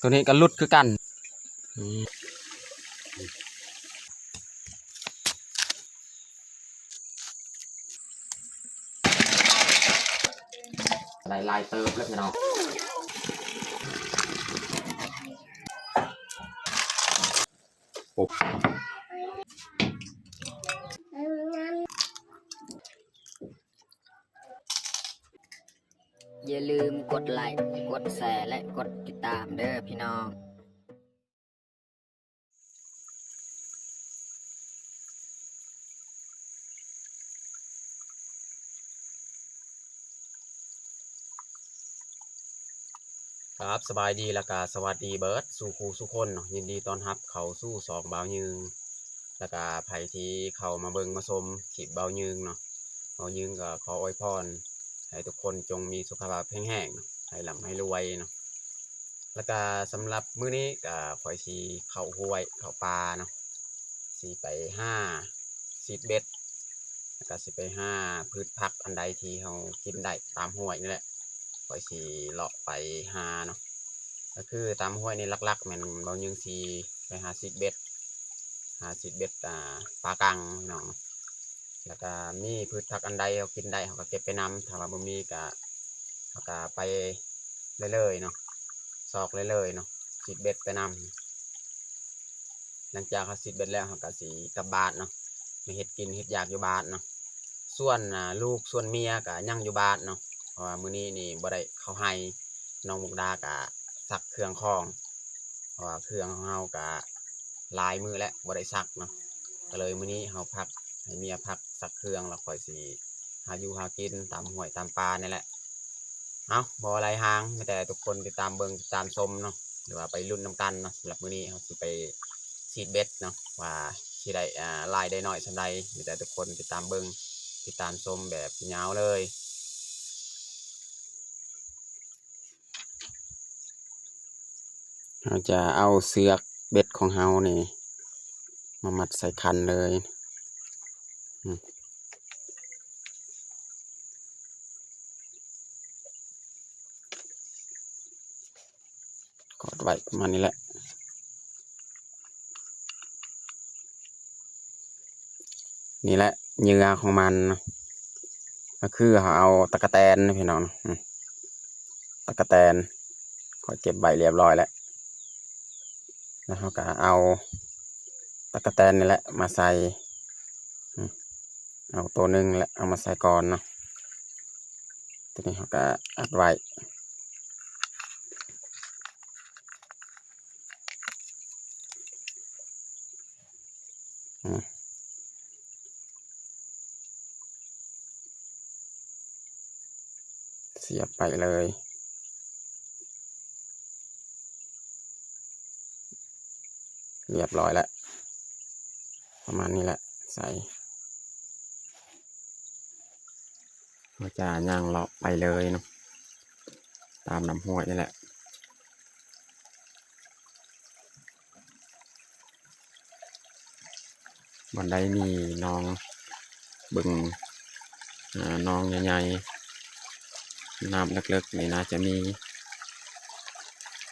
ຕົວນີ້ກໍຫຼຸດຄືກັນ. ໄດ້ຫຼາຍເຕີບແລ້ວພີ່ນ້ອງ. ຢ່າລືມກົດໄລ້ ກົດແຊ ແລະ ກົດຕິດຕາມເດີພີ່ນ້ອງ. ຄັບ ສະບາຍດີ ແລ້ວກະສະຫວັດດີເບີດສູ່ຄູ່ສູ່ຄົນເນາະ. ຍິນດີຕ້ອນຮັບເຂົ້າສູ່ຊ່ອງບ່າວຍືງ ແລ້ວກະໃຜທີ່ເຂົ້າມາເບິ່ງມາຊົມຄລິບບ່າວຍືງເນາະ, ບ່າວຍືງກໍຂໍອວຍພອນໃຫ້ທຸກຄົນຈົ່ງມີສຸຂະພາບແຂງແຮງເນາະ, ໃຫ້ລ່ຳໃຫ້ລວຍເນາະ. ແລ້ວກະສຳລັບມື້ນີ້ກະຂ້ອຍຊິເຂົ້າຫ້ວຍເຂົ້າປ່າເນາະ, ຊິໄປຫາ ຊີດເບັດ ແລ້ວກະຊິໄປຫາພືດຜັກອັນໃດທີ່ເຮົາກິນໄດ້ຕາມຫ້ວຍນີ້ແຫຼະ, ຂ້ອຍຊິເລາະໄປຫາເນາະ. ກໍຄືຕາມຫ້ວຍນີ້ຫຼັກໆແມ່ນບ່າວຍືງຊິໄປຫາຊີດເບັດ ຫາຊີດເບັດ ອ່າ ປາກັງພີ່ນ້ອງ. ແລ້ວກະມີພືດຜັກອັນໃດເຮົາກິນໄດ້ ເຮົາກໍເກັບໄປນຳ, ຖ້າວ່າບໍ່ມີກະ ເຮົາກະໄປເລື້ອຍໆເນາະ, ຊອກເລື້ອຍໆເນາະ, ຊີດເບັດໄປນຳ. ຫຼັງຈາກເຮົາຊີດເບັດແລ້ວ ເຮົາກະຊິກັບບ້ານເນາະ, ໄປເຮັດກິນເຮັດຢາກຢູ່ບ້ານເນາະ. ສ່ວນ ອ່າ ລູກສ່ວນເມຍກະຍັງຢູ່ບ້ານເນາະ, ເພາະວ່າມື້ນີ້ນີ້ບໍ່ໄດ້ເຂົ້າໄຮ່, ນ້ອງມຸກດາກະຊັກເຄື່ອງຂອງ ເພາະວ່າເຄື່ອງຂອງເຮົາກະຫຼາຍມື້ແລ້ວບໍ່ໄດ້ຊັກເນາະ. ກໍເລີຍມື້ນີ້ເຮົາພັກ ໃຫ້ເມຍພັກຊັກເຄື່ອງ ແລ້ວຂ້ອຍຊິຫາຢູ່ຫາກິນຕາມຫ້ວຍຕາມປ່ານີ້ແຫຼະ. ເອົາ ບໍ່ຫຼາຍຫາງ ມີແຕ່ທຸກຄົນຕິດຕາມເບິ່ງຕິດຕາມຊົມເນາະ ຫຼືວ່າໄປລຸ້ນນຳກັນເນາະ. ສຳລັບມື້ນີ້ເຮົາຊິໄປຊີດເບັດເນາະ ວ່າຊິໄດ້ ອ່າ ຫຼາຍໄດ້ໜ້ອຍສ່ຳໃດ, ມີແຕ່ທຸກຄົນຕິດຕາມເບິ່ງຕິດຕາມຊົມແບບຍາວເລີຍ. ເຮົາຈະເອົາເຊືອກເບັດຂອງເຮົານີ້ມາມັດໃສ່ຄັນເລີຍ. ອືມ ກອດໄວ້ປະມານນີ້ແຫຼະ. ນີ້ແຫຼະເຫຍື່ອຂອງມັນເນາະ, ກໍຄືເຮົາເອົາຕັກກະແຕນເນາະ ພີ່ນ້ອງເນາະ. ອືມ ຕັກກະແຕນ ຂ້ອຍເກັບໄວ້ລຽບຮ້ອຍແລ້ວ, ແລ້ວເຮົາກໍເອົາຕັກກະແຕນນີ້ແຫຼະມາໃສ່. ອືມ ເອົາໂຕໜຶ່ງແຫຼະ ເອົາມາໃສ່ກ່ອນເນາະ. ໂຕນີ້ເຮົາກໍອັດໄວ້. ອືມ ສຽບໄປເລີຍ. ລຽບຮ້ອຍແລ້ວ ປະມານນີ້ແຫຼະ. ໃສ່ ເຮົາຈະຍ່າງເລາະໄປເລີຍເນາະ ຕາມນ້ຳຫ້ວຍນີ້ແຫຼະ. ບ່ອນໃດມີໜອງ ເບິ່ງ ອ່າ ໜອງໃຫຍ່ໆ ນ້ຳເລິກໆ ນີ້ໜ້າຈະມີ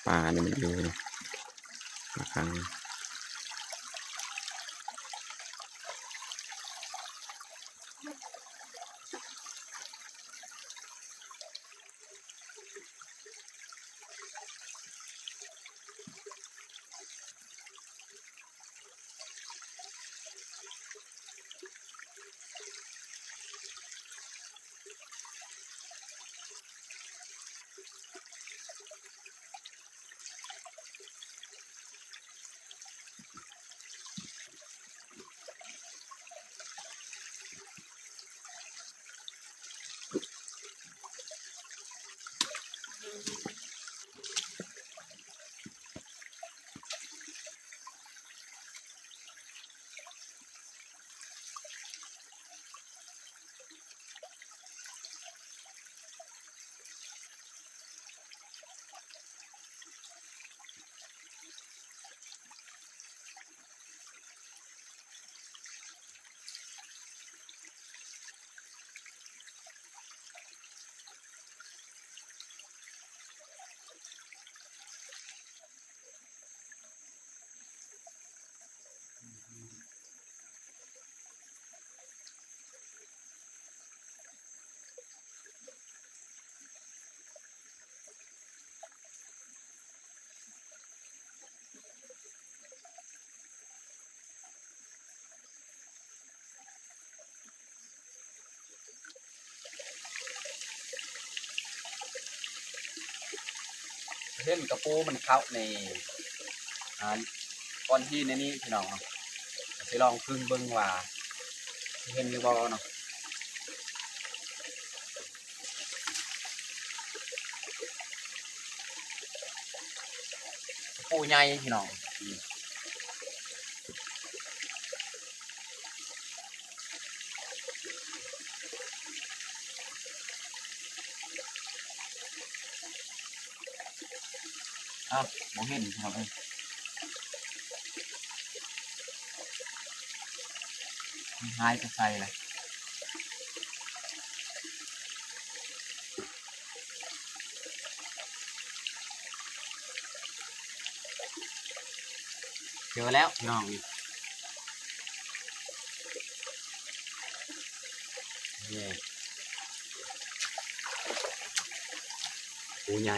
ປານີ້ມັນຢູ່ເນາະ ປາຄັງ. ເ ເຫັນກະປູມັນເຂົ້າໃນ ອ່າ ກ້ອນຫີນໃນນີ້ພີ່ນ້ອງເນາະ. ຊິລອງເພິ່ງເບິ່ງວ່າຊິເຫັນຫຼືບໍ່ເນາະ. ກະປູໃຫຍ່ພີ່ນ້ອງ. ອ້າວ ບໍ່ເຫັນພີ່ນ້ອງເອີຍ ມັນຫາຍໄປໃສລະ. ເຈີແລ້ວພີ່ນ້ອງ ນີ້ ນີ້ ໂອ້ ໃຫຍ່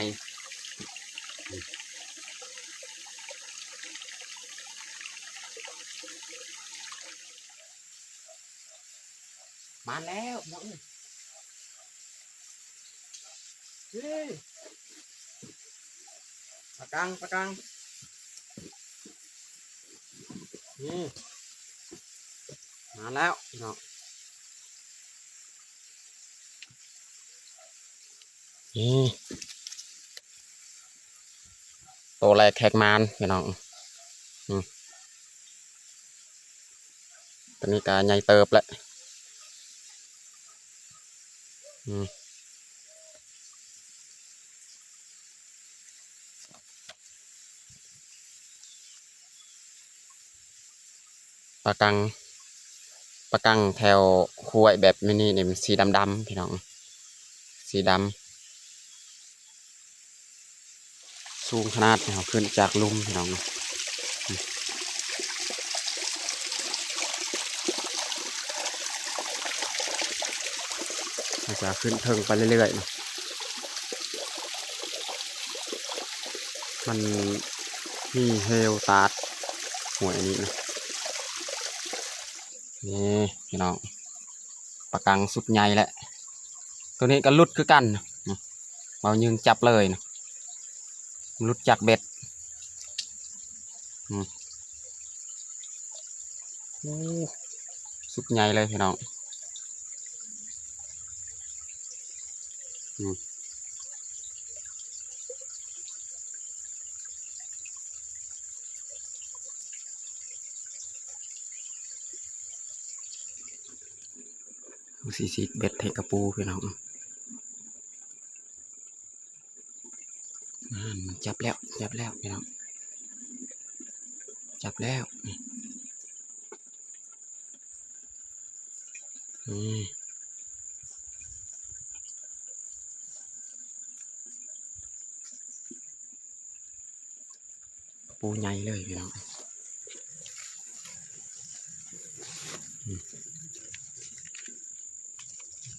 ມາແລ້ວພີ່ນ້ອງເອີຍ. ເອີຍ ປາກັງ ປາກັງ ນີ້ ມາແລ້ວພີ່ນ້ອງ. ນີ້ ໂຕແລກແຂກມານພີ່ນ້ອງ. ອືມ ໂຕນີ້ກະໃຫຍ່ເຕີບແລ້ວ. ອືມ ປາກັງ ປາກັງແຖວຫ້ວຍແບບນີ້ນີ້ ມັນສີດຳໆ ພີ່ນ້ອງ ສີດຳ. ສູງຂະໜາດ ເຮົາຂຶ້ນຈາກລຸ່ມພີ່ນ້ອງເນາະ. ເຮົາຈະຂຶ້ນເທິງໄປເລື້ອຍໆເນາະ. ມັນມີເຫວຕາດຫ້ວຍອັນນີ້ນະ. ນີ້ພີ່ນ້ອງ ປາກັງຊຸດໃຫຍ່ແຫຼະ. ໂຕນີ້ກະຫຼຸດຄືກັນ ເບົາຍິງຈັບເລີຍ ຫຼຸດຈາກເບັດ. ອືມ ໂອ້ ຊຸດໃຫຍ່ເລີຍພີ່ນ້ອງ. ອືມ ເຮົາຊິສີດເບັດໃຫ້ກະປູພີ່ນ້ອງ. ນັ້ນ ຈັບແລ້ວ ຈັບແລ້ວພີ່ນ້ອງ ຈັບແລ້ວ. ນີ້ ນີ້ ປູໃຫຍ່ເລີຍພີ່ນ້ອງ. ອືມ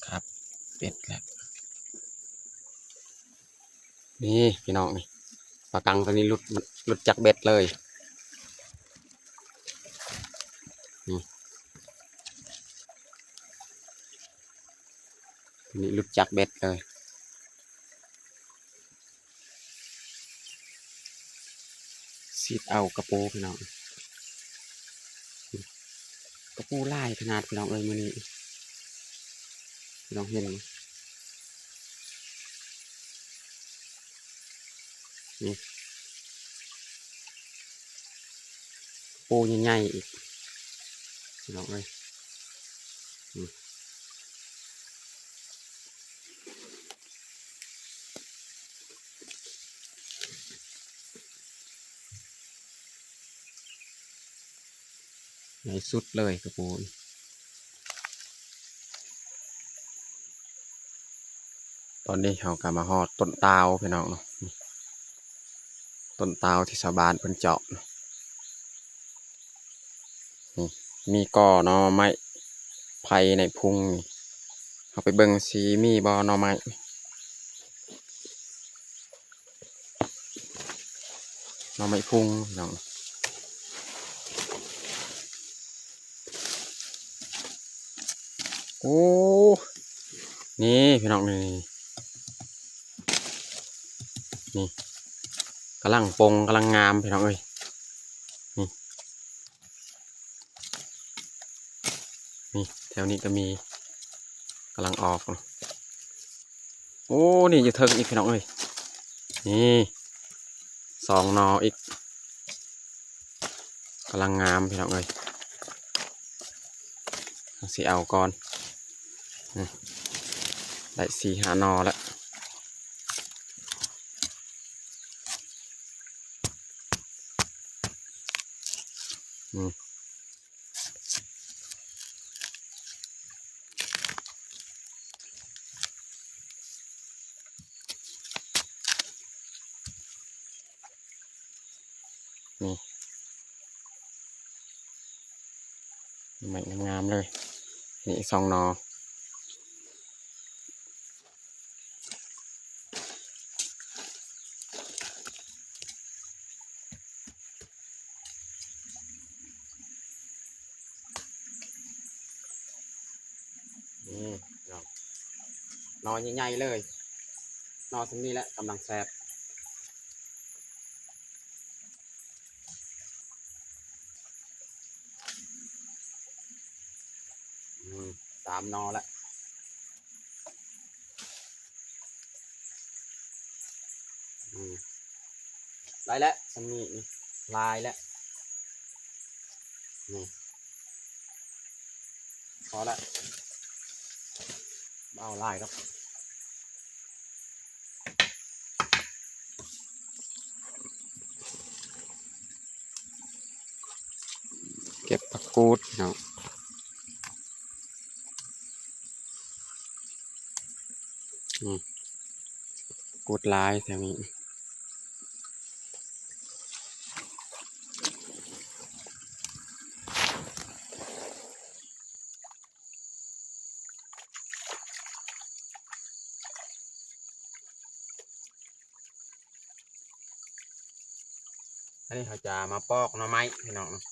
ຄັບເບັດແລ້ວ. ນີ້ພີ່ນ້ອງ ນີ້ ປາກັງໂຕນີ້ຫຼຸດ ຫຼຸດຈາກເບັດເລີຍ. ນີ້ ໂຕນີ້ຫຼຸດຈາກເບັດເລີຍ. ສີດເອົາກະປູພີ່ນ້ອງ ກະປູຫຼາຍຂະໜາດພີ່ນ້ອງເອີຍ ມື້ນີ້ ພີ່ນ້ອງເຫັນ ນີ້ ກະປູໃຫຍ່ໆອີກ ພີ່ນ້ອງເອີຍ. ອືມ ໃຫຍ່ສຸດເລີຍກະປູ. ຕອນນີ້ເຮົາກະມາຮອດຕົ້ນຕາວພີ່ນ້ອງເນາະ ຕົ້ນຕາວທີ່ຊາວບ້ານເພິ່ນເຈາະ. ນີ້ ມີກໍໜໍ່ໄມ້ໄຜ່ໃນພຸງນີ້ ເຮົາໄປເບິ່ງຊິມີບໍ່ໜໍ່ໄມ້ ໜໍ່ໄມ້ພຸງພີ່ນ້ອງ. ໂອ້ ນີ້ພີ່ນ້ອງ ນີ້ ນີ້ ນີ້ ກຳລັງປົ່ງ ກຳລັງງາມພີ່ນ້ອງເອີຍ. ນີ້ ນີ້ແຖວນີ້ກໍມີ ກຳລັງອອກ. ໂອ້ ນີ້ຢູ່ເທິງອີກພີ່ນ້ອງເອີຍ. ນີ້ສອງໜໍ່ອີກ ກຳລັງງາມພີ່ນ້ອງເອີຍ. ເຮົາຊິເອົາກ່ອນ ອືມ ໄດ້ສີ່ຫ້າໜໍ່ແລ້ວ. ອືມ ນີ້ ໃໝ່ງາມໆເລີຍ. ນີ້ສອງໜໍ່. ນີ້ເນາະ ໜໍ່ໃຫຍ່ໆເລີຍ. ໜໍ່ສ່ຳນີ້ແຫຼະກຳລັງແຊບ. ອືມ ສາມໜໍ່ລະ. ອືມ ໄດ້ແລ້ວສ່ຳນີ້ ນີ້ຫຼາຍແລ້ວ. ນີ້ ພໍລະ ບໍ່ເອົາຫຼາຍດອກ. ເກັບຜັກກູດເນາະ. ອືມ ກູດຫຼາຍແຖວນີ້. ອັນນີ້ເຮົາຈະມາປອກໜໍ່ໄມ້ພີ່ນ້ອງເນາະ.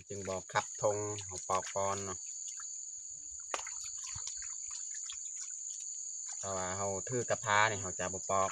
ຈຶ່ງບໍ່ຂັດທົ່ງ ເຮົາປອກກ່ອນເນາະ. ເພາະວ່າເຮົາຖືກະພານີ້ ເຮົາຈະບໍ່ປອກ.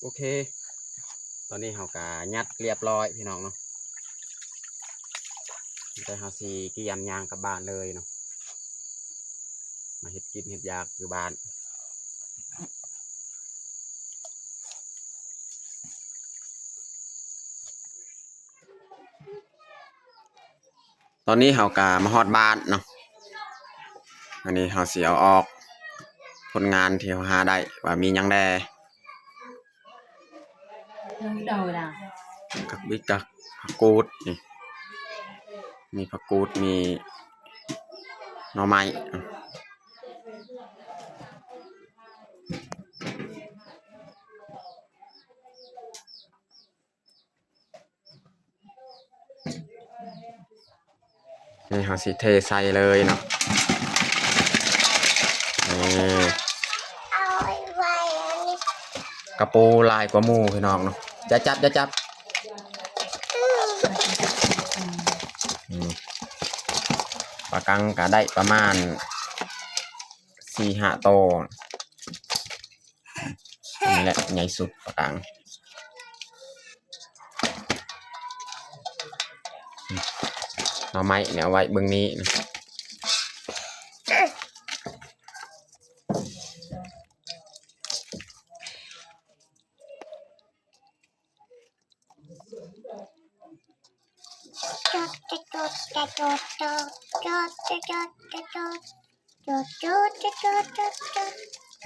ໂອເຄ ຕອນນີ້ເຮົາກະຍັດລຽບຮ້ອຍພີ່ນ້ອງເນາະ. ແຕ່ເຮົາຊິກຽມຍ່າງກັບບ້ານເລີຍເນາະ ມາເຮັດກິນເຮັດຢາກຢູ່ບ້ານ. ຕອນນີ້ເຮົາກະມາຮອດບ້ານເນາະ. ອັນນີ້ເຮົາຊິເອົາອອກຜົນງານທີ່ເຮົາຫາໄດ້ວ່າມີຫຍັງແດ່. ກະບິກ ກະຜັກກູດນີ້ ມີຜັກກູດ ມີໜໍ່ໄມ້. ນີ້ເຮົາຊິເທໃສ່ເລີຍເນາະ. ນີ້ ກະປູຫຼາຍກວ່າໝູ່ພີ່ນ້ອງເນາະ. ຢ່າຈັບ ຢ່າຈັບ. ອືມ ປາກັງກະໄດ້ປະມານສີ່ຫ້າໂຕ. ນີ້ແຫຼະໃຫຍ່ສຸດປາກາງ. ໜໍ່ໄມ້ແນວໄວ້ເບິ່ງນີ້. ອ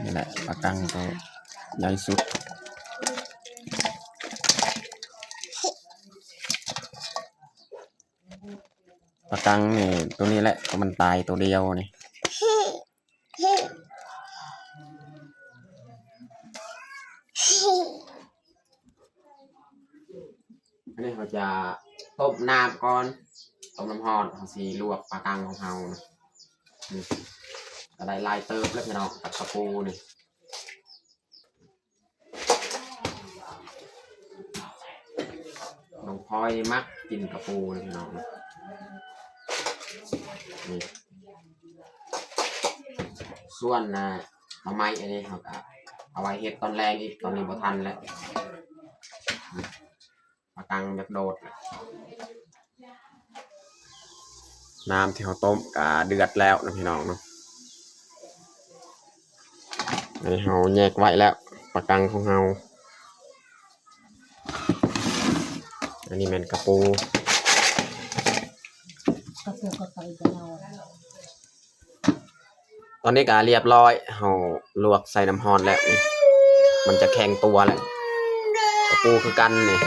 ນີ້ແຫຼະປາກັງໂຕໃຫຍ່ສຸດ. ປາກັງນີ້ ໂຕນີ້ແຫຼະ ໂຕມັນຕາຍໂຕດຽວນີ້. ອັນນີ້ເຮົາຈະຕົ້ມນ້ຳກ່ອນ ຕົ້ມນ້ຳຮ້ອນ ເຮົາຊິລວກປາກັງຂອງເຮົານະ. ນີ້ ກະໄດ້ຫຼາຍເຕີບແລ້ວພີ່ນ້ອງ ກັບກະປູນີ້. ນ້ອງພອຍມັກກິນກະປູເດ້ພີ່ນ້ອງ. ນີ້ ສ່ວນ ໜໍ່ໄມ້ອັນນີ້ເຮົາກະເອົາໄວ້ເຮັດຕອນແລງອີກ ຕອນນີ້ບໍ່ທັນແລ້ວ. ປາກັງຢາກໂດດ. ນ້ຳທີ່ເຮົາຕົ້ມກະເດືອດແລ້ວນະພີ່ນ້ອງເນາະ. ອັນນີ້ເຮົາແຍກໄວ້ແລ້ວ ປາກັງຂອງເຮົາ. ອັນນີ້ແມ່ນກະປູ ກະປູກະໄກ່ກະເນົ່າ. ຕອນນີ້ກະລຽບຮ້ອຍ ເຮົາລວກໃສ່ນ້ຳຮ້ອນແລ້ວ ນີ້ ມັນຈະແຂງຕົວແລ້ວ. ກະປູຄືກັນນີ້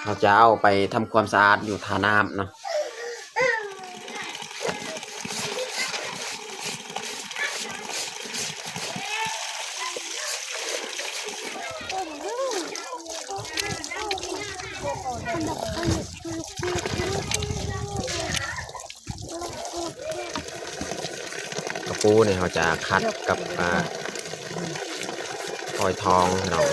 ເຮົາຈະເອົາໄປທຳຄວາມສະອາດຢູ່ທ່ານ້ຳເນາະ. ກະປູນີ້ເຮົາຈະຂັດກັບ ອາ ຟອຍທອງເນາະ.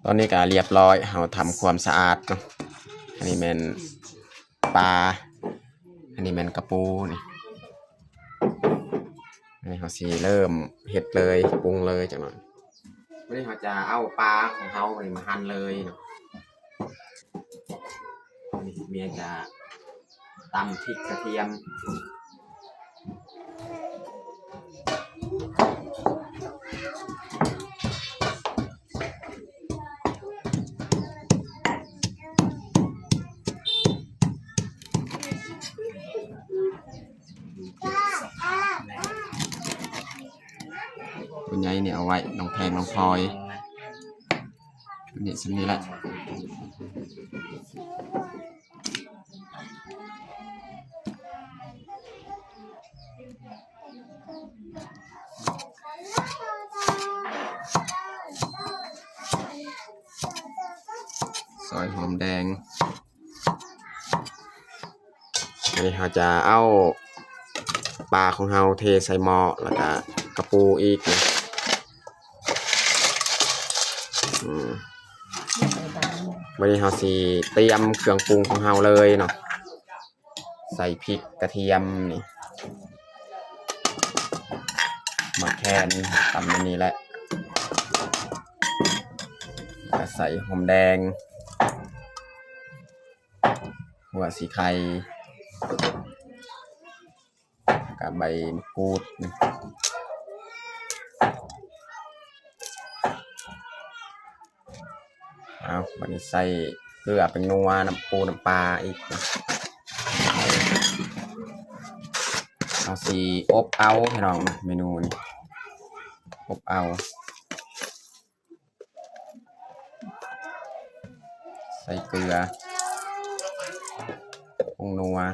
ຕອນນີ້ກະລຽບຮ້ອຍ ເຮົາທຳຄວາມສະອາດເນາະ. ອັນນີ້ແມ່ນປາ ອັນນີ້ແມ່ນກະປູນີ້. ອັນນີ້ເຮົາຊິເລີ່ມເຮັດເລີຍ ປຸງເລີຍຈັກໜ້ອຍ. ວັນນີ້ເຮົາຈະເອົາປາຂອງເຮົານີ້ມາຫັ່ນເລີຍເນາະ. ນີ້ເມຍຈະຕຳພິກກະທຽມ ໂຕໃຫຍ່ນີ້ເອົາໄວ້ ນ້ອງແພງ ນ້ອງພອຍ. ນີ້ ສ່ຳນີ້ແຫຼະ. ຊອຍຫອມແດງ. ອັນນີ້ເຮົາຈະເອົາປາຂອງເຮົາເທໃສ່ໝໍ້ ແລ້ວກະກະປູອີກ. ອືມ ບາດນີ້ເຮົາຊິຕຽມເຄື່ອງປຸງຂອງເຮົາເລີຍເນາະ. ໃສ່ພິກກະທຽມນີ້ ໝາກແຄນ ຕຳແບບນີ້ແຫຼະ ແລ້ວກະໃສ່ຫອມແດງ ຫົວສີໄຄ ກະໃບມະກູດ. ເອົາ ບາດນີ້ໃສ່ເກືອ ແປ້ງນົວ ນ້ຳປູນ້ຳປາອີກ. ເຮົາຊິອົບເອົາພີ່ນ້ອງ ເມນູນີ້ ອົບເອົາ. ໃສ່ເກືອ ຜົງນົວ ນ້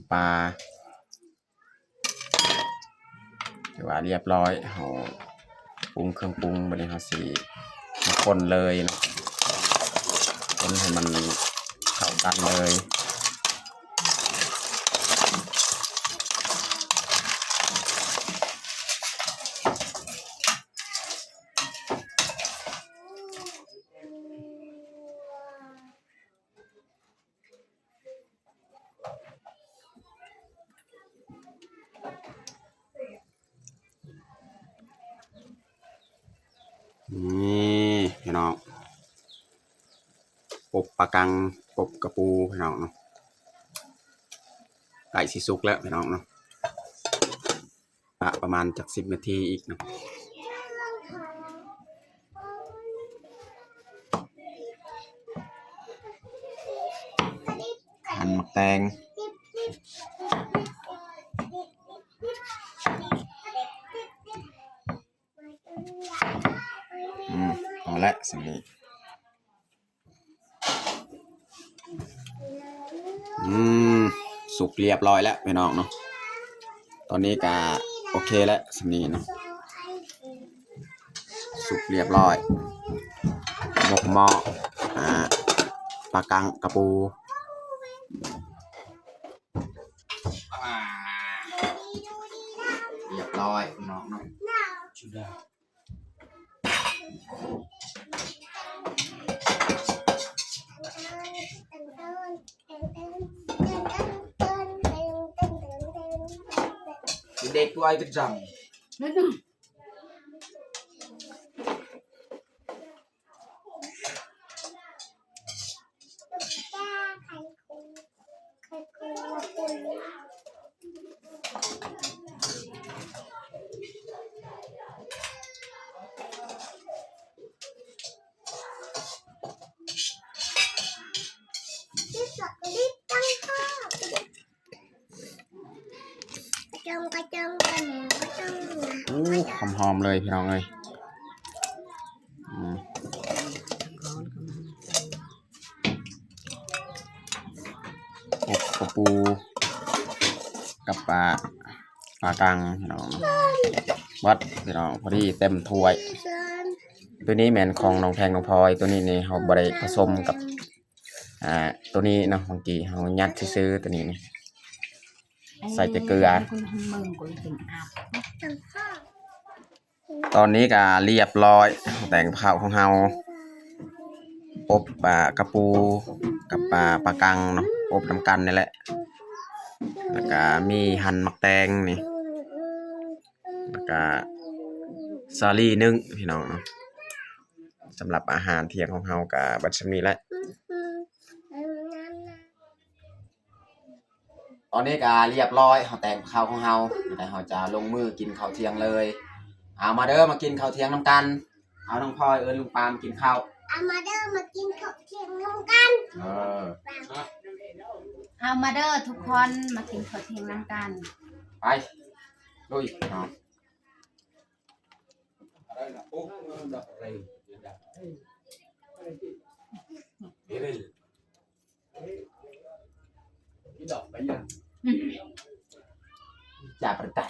ຳປາ ຖືວ່າລຽບຮ້ອຍ. ເຮົາປຸງເຄື່ອງປຸງ ບາດນີ້ເຮົາຊິມາຄົນເລີຍເນາະ ຄົນໃຫ້ມັນເຂົ້າກັນເລີຍ. ນີ້ພີ່ນ້ອງ ປົບປາກັງ ປົບກະປູພີ່ນ້ອງເນາະ ໃກ້ຊິສຸກແລ້ວພີ່ນ້ອງເນາະ ປະ ປະມານຈັກສິບນາທີອີກເນາະ ຫັນໝາກແຕງ ອືມ ເອົາລະ ສ່ຳນີ້ ອືມ ສຸກລຽບລ້ອຍແລ້ວພີ່ນ້ອງເນາະ ຕອນນີ້ກະໂອເຄແລ້ວສ່ຳນີ້ເນາະ ສຸກລຽບລ້ອຍ ໝົກໝໍ້ ອາ ປາກັງກະປູ ອາ ລຽບລ້ອຍພີ່ນ້ອງເນາະ ເດັກຕົວໄອ້ກະຈັງ. ໂອ້ ຫອມໆ ເລີຍພີ່ນ້ອງເອີຍ ອືມ ອົບກະປູກັບປາ ປາກັງພີ່ນ້ອງ ເບິດພີ່ນ້ອງ ພໍດີເຕັມຖ້ວຍ ໂຕນີ້ແມ່ນຂອງນ້ອງແພງນ້ອງພອຍ ໂຕນີ້ນີ້ເຮົາບໍ່ໄດ້ປະສົມກັບ ອ່າ ໂຕນີ້ເນາະ ເມື່ອກີ້ເຮົາຍັດຊື່ໆ ໂຕນີ້ນີ້ ໃສ່ແຕ່ເກືອ ຕອນນີ້ກະລຽບລ້ອຍ ແຕງເຜົາຂອງເຮົາ ອົບ ອ່າ ກະປູກັບ ອ່າ ປາກັງເນາະ ອົບນຳກັນນີ້ແຫຼະ ແລ້ວກະມີຫັ່ນໝາກແຕງນີ້ ແລ້ວກະສາລີໜຶ້ງ ພີ່ນ້ອງເນາະ ສຳລັບອາຫານທ່ຽງຂອງເຮົາກະເບິດສ່ຳນີ້ແຫຼະ. ຕອນນີ້ກະລຽບລ້ອຍ ເຮົາແຕ່ງເຂົ້າຂອງເຮົາ ແລ້ວເຮົາຈະລົງມືກິນເຂົ້າທ່ຽງເລີຍ. ເອົາມາເດີ ມາກິນເຂົ້າທ່ຽງນຳກັນ. ເອົາ ນ້ອງພອຍເອີ້ນລຸງປາມກິນເຂົ້າ. ເອົາມາເດີ ມາກິນເຂົ້າທ່ຽງນຳກັນ. ເອີ ເອົາມາເດີທຸກຄົນ ມາກິນເຂົ້າທ່ຽງນຳກັນ. ໄປ ລຸຍເນາະ. Chà, perdai.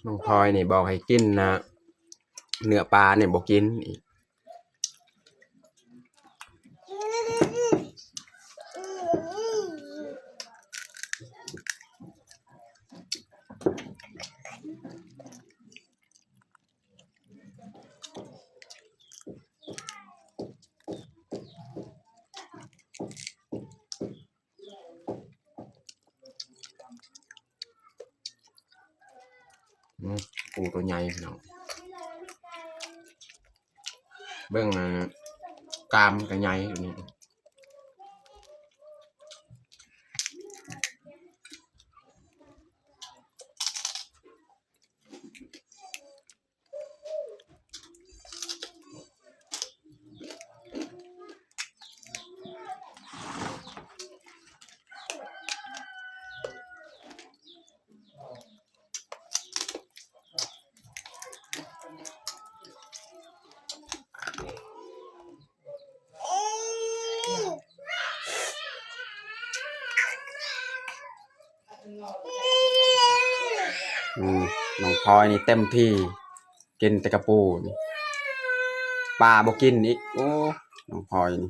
ນ້ອງພອຍນີ້ບອກໃຫ້ກິນນະ ເນື້ອປານີ້ບໍ່ກິນອີກ. ອືມ ປູໂຕໃຫຍ່ພີ່ນ້ອງ ເບິ່ງ ອ່າ ກ້າມກະໃຫຍ່ຢູ່ນີ້. ອືມ ນ້ອງພອຍນີ້ເຕັມທີ່ ກິນແຕ່ກະປູນີ້ ປາບໍ່ກິນອີກ. ໂອ້ ນ້ອງພອຍນີ້